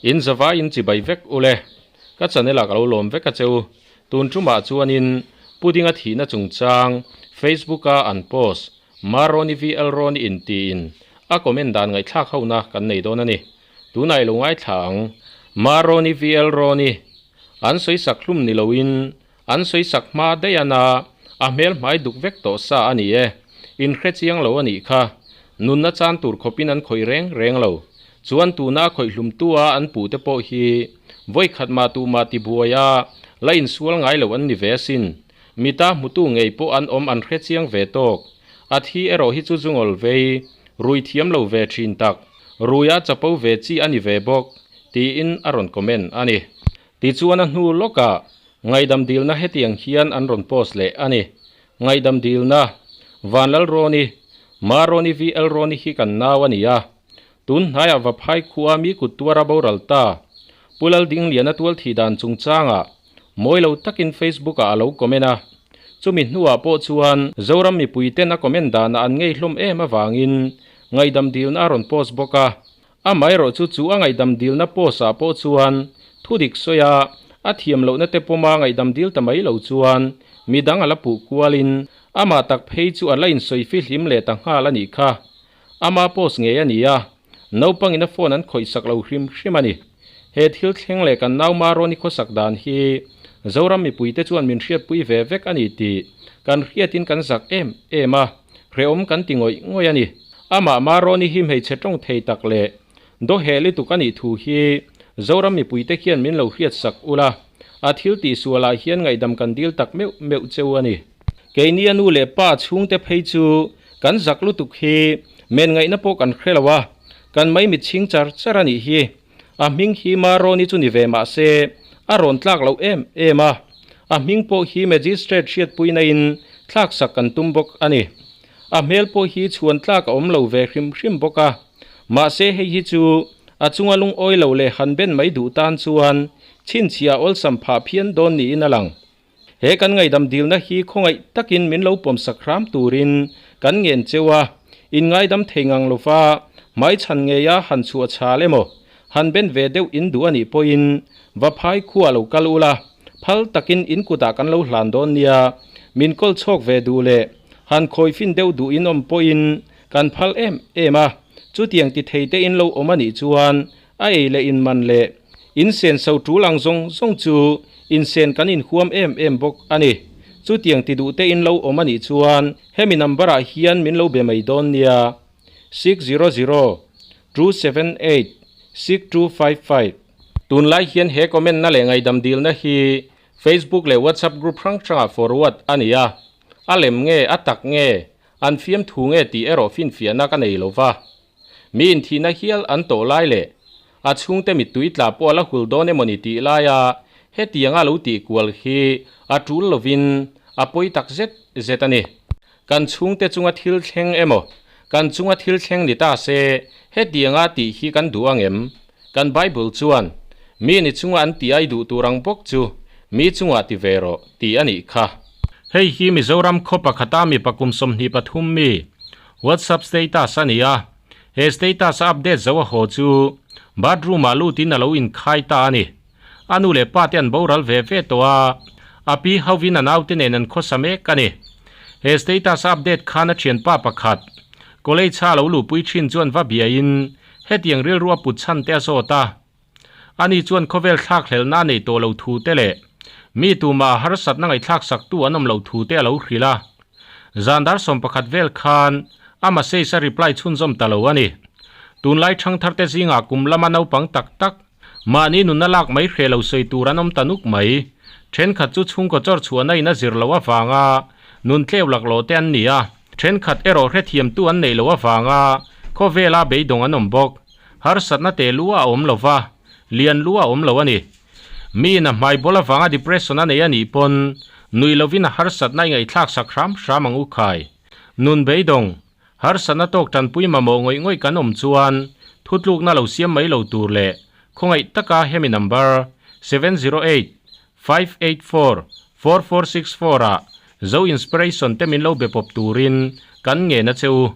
In zavai in chibai vek ule. Ka channel ah ka lo lawm vek a che u. Tun tumah chuanin Puding a thihna chungchang Facebook a an post Maroni VL Roni in tiin a comment dan ngaihthlak hona kan nei dawn a ni. Tunah i lo ngaithla ang. Maroni VL Roni an sawi sak hlum ni loin an sawi sak hma daih a na a hmel hmai duk vek tawh sa a ni e. In hre chiang lo a nih kha. Nunna chan tur khawpin an khawih reng reng lo. Chuan tuna a khawih hlumtu a an puh te pawh hi vawi khat mah tuh mah ti buai a la insual ngai lo an ni ve asin. Mita hmutu ngei pawh an awm an hre chiang ve tawk. A thi erawh hi chu zungawl vei, rui thiam lo ve thin tak, ruia chapo ve chi a ni ve bawk, tiin a rawn comment a ni. Tichuan a hnu lawkah ngaihdam dilna hetiang hian an rawn post leh a ni. Ngaihdam dilna, Vanlalrawni, Marawni VL Rawni hi kan nau a ni a. Tun hnaiah Vaphai khua mi kut tuara boral ta. Pu Laldingliana tual thih dan chungchangah mawi lo takin Facebook ah a lo comment a. Chumi hnuah pawh chuan Zoram mipuiten a comment danah an ngei hlawm em avangin ngaihdam dilna a rawn post bawk a. Amaherawh chu chu a ngaihdam dilna post ah pawh chuan thudik sawi a, a thiam lohna te pawma ngaihdam dil ta mai lo chuan midang a la puh kualin amah tak phei chu a la insawi fihlim leh ta nghal a nih kha. Ama post ngei a ni a, naupangin a phone an khawih sak lo hrim hrim a ni. He thil thleng leh kan nau Maroni khawsak dan hi Zoram mipuite chuan min hriatpui ve vek a ni tih kan hriatin kan zak em em a, hrehawm kan ti ngawih ngawih a ni. Amah Maroni hi hmeichhe tawng thei tak leh dawheh lutuk a nih thu hi Zoram mipuite khian min lo hriat sak ula, a thil tihsualah hian ngaihdam kan dil tak meuh meuh cheu a ni. Keini a nu leh pa chhungte phei chu kan zak lutuk hi men ngaihna pawh kan hre lo a, kan maimit chhing char char a nih hi. A hming hi Maroni chu ni ve mah se a rawn tlak loh em em a, a hming pawh hi Magistrate hriatpuina in thlak sak kan tum bawk a ni. A hmel pawh hi chhuan tlak a awm lo ve hrim hrim bawk a, mahse hei hi chu a chunga lungawi lo leh han ben mai duh tan chuan chhinchhiah awlsam phah phian dawn niin a lang. He kan ngaihdam dilna hi khawngaih takin min lo pawmsak hram turin kan ngen cheu a, in ngaidam thei ngang lova hmaichhan ngeia han chhuah chhal emaw, han ben ve deuh in duh a nih pawhin va phai khua lo kal ula, phal takin in kutah kan lo hlan dawn nia, min kawl chhawk ve duh leh han khawifin deuh duh in awm pawhin kan phal em em a, chutiang ti thei te in lo awm a nih chuan A ei leh in man leh in sen so tul ang zawng zawng chu in sen kan inhuam em em bawk a ni. Chutiang ti duh te in lo awm a nih chuan hemi number ah hian min lo be mai dawn nia, 600 278 6255. Tunlai hian he comment na leh ngaihdam dilna hi Facebook leh WhatsApp group hrang hrangah forward a ni a, a lem nge a tak nge an fiamthu nge tih erawh finfiahna ka nei lo va. Mi inthihna hial an tawh lai leh a chhungte mittui tla pawh a la hul dawn emawni tih laia hetianga lo tih kual hi a tul lovin a pawi tak zet zet a ni. Kan chhungte chunga thil thleng emaw, kan chunga thil thleng ni ta se hetianga tih hi kan duh ang em? Kan Bible chuan, Mi ni chunga an tih ai duh tur ang bawk chu mi chungah ti ve rawh tih a nih kha. Hei hi Mizoram khaw pakhata mipa kum 23 mi WhatsApp status a ni a, he status a update zo a haw chu bathroom ah lutin a lo inkhai ta a ni. A nu leh pa te an boral ve ve tawh a, a pi hovin a naute nen an khawsa mek a ni. He status a update khan a thianpa pakhat, college a lo luhpui thin chuan va biain hetiang rilru a put chhan te a zawt a. Ani chuan khawvel thlakhlelhna a nei tawh lo thu te leh mi tumah a harsatna ngaihthlak saktu an awm loh thu te a lo hrilh a. Zan dar 11 vel khan a message a reply chhunzawm ta lo a ni. Tunlai thangthar te zingah kum lama naupang tak tak, mahni nunna lak mai hreh lo sawi tur an awm ta nuk mai. Thenkhat chu chhungkaw chawr chhuahna in a zir loh avanga nun tleu laklawh te an ni a, thenkhat erawh hrethiamtu an neih loh avanga khawvela beidawng an awm bawk. Harsatna te lu a awm lo va, lian lu a awm lo a ni. Miin a hmai bawl avanga depression a nei a nih pawn nui lovin a harsatna i ngaihthlak sak hram hram ang u khai. Nun beidawng, harsatna tawk tanpui mamawh ngawih ngawih kan awm chuan thutlukna lo siam mai lo tur leh khawngaih taka hemi number 708 584 4464 ah Zo Inspiration te min lo be pawp turin kan ngen a che u.